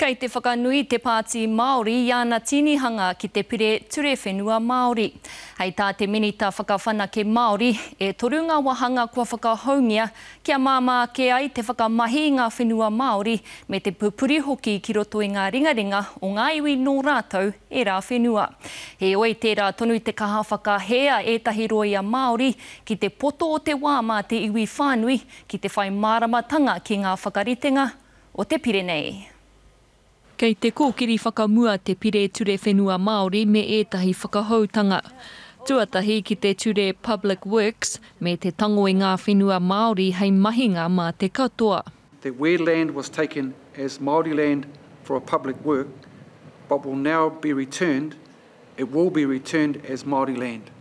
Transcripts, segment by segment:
Kei te whakanui te Pāti Māori i ana tīnihanga ki te Pire Ture Whenua Māori. Hei tā te Minita Whakawhanake Māori, e toru ngā wāhanga kua whakahoungia kia māmā ake ai te whakamahi i ngā whenua Māori me te pupuri hoki ki roto i ngā ringaringa o ngā iwi nō rātou ērā whenua. Heoi, tērā tonu te kaha whakahē a ētahi rōia Māori ki te poto o te wā mā te iwi whānui ki te whai māramatanga ki ngā whakaritenga o te pire nei. Kei te kōkiri whakamua te Pire Ture Whenua Māori me ētahi whakahoutanga. Tuatahi ki te Ture Public Works me te tango i ngā whenua Māori hei mahinga mā te katoa. That where land was taken as Māori land for a public work but will now be returned, it will be returned as Māori land.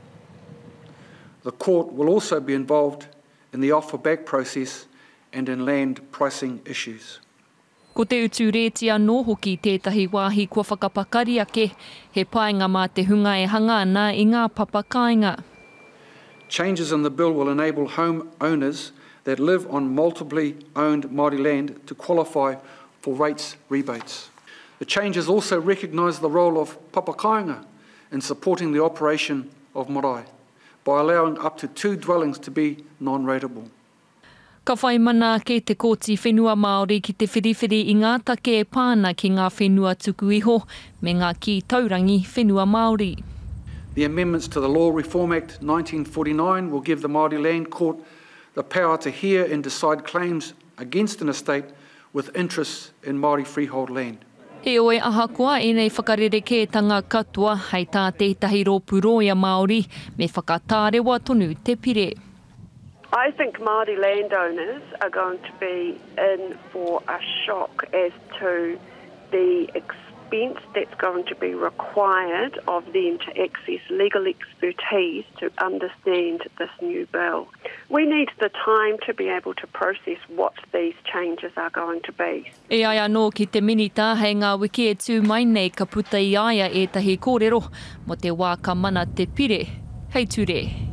The court will also be involved in the offer back process and in land pricing issues. Ko te utu rēti anō hoki tētahi wāhi kua whakapakari ake, he painga mā te hunga e hanga ana i ngā papa kāinga. Changes in the bill will enable home owners that live on multiply owned Māori land to qualify for rates rebates. The changes also recognise the role of papakāinga in supporting the operation of marae by allowing up to two dwellings to be non-rateable. Ka whai mana ake te Kōti Whenua Māori ki te whiriwhiri i ngā take e pā ana ki ngā whenua tuku iho me ngā kī taurangi whenua Māori. The amendments to the Law Reform Act 1949 will give the Māori Land Court the power to hear and decide claims against an estate with interests in Māori freehold land. Heoi, ahakoa ēnei whakarerekētanga katoa, hei tā tētahi rōpū rōia Māori, me whakatārewa tonu te pire. I think Māori landowners are going to be in for a shock as to the expense that's going to be required of them to access legal expertise to understand this new bill. We need the time to be able to process what these changes are going to be. E ai anō ki te Minita, hei ngā wiki e tū mai nei ka puta i a ia ētahi kōrero mō te wā ka mana te pire hei ture.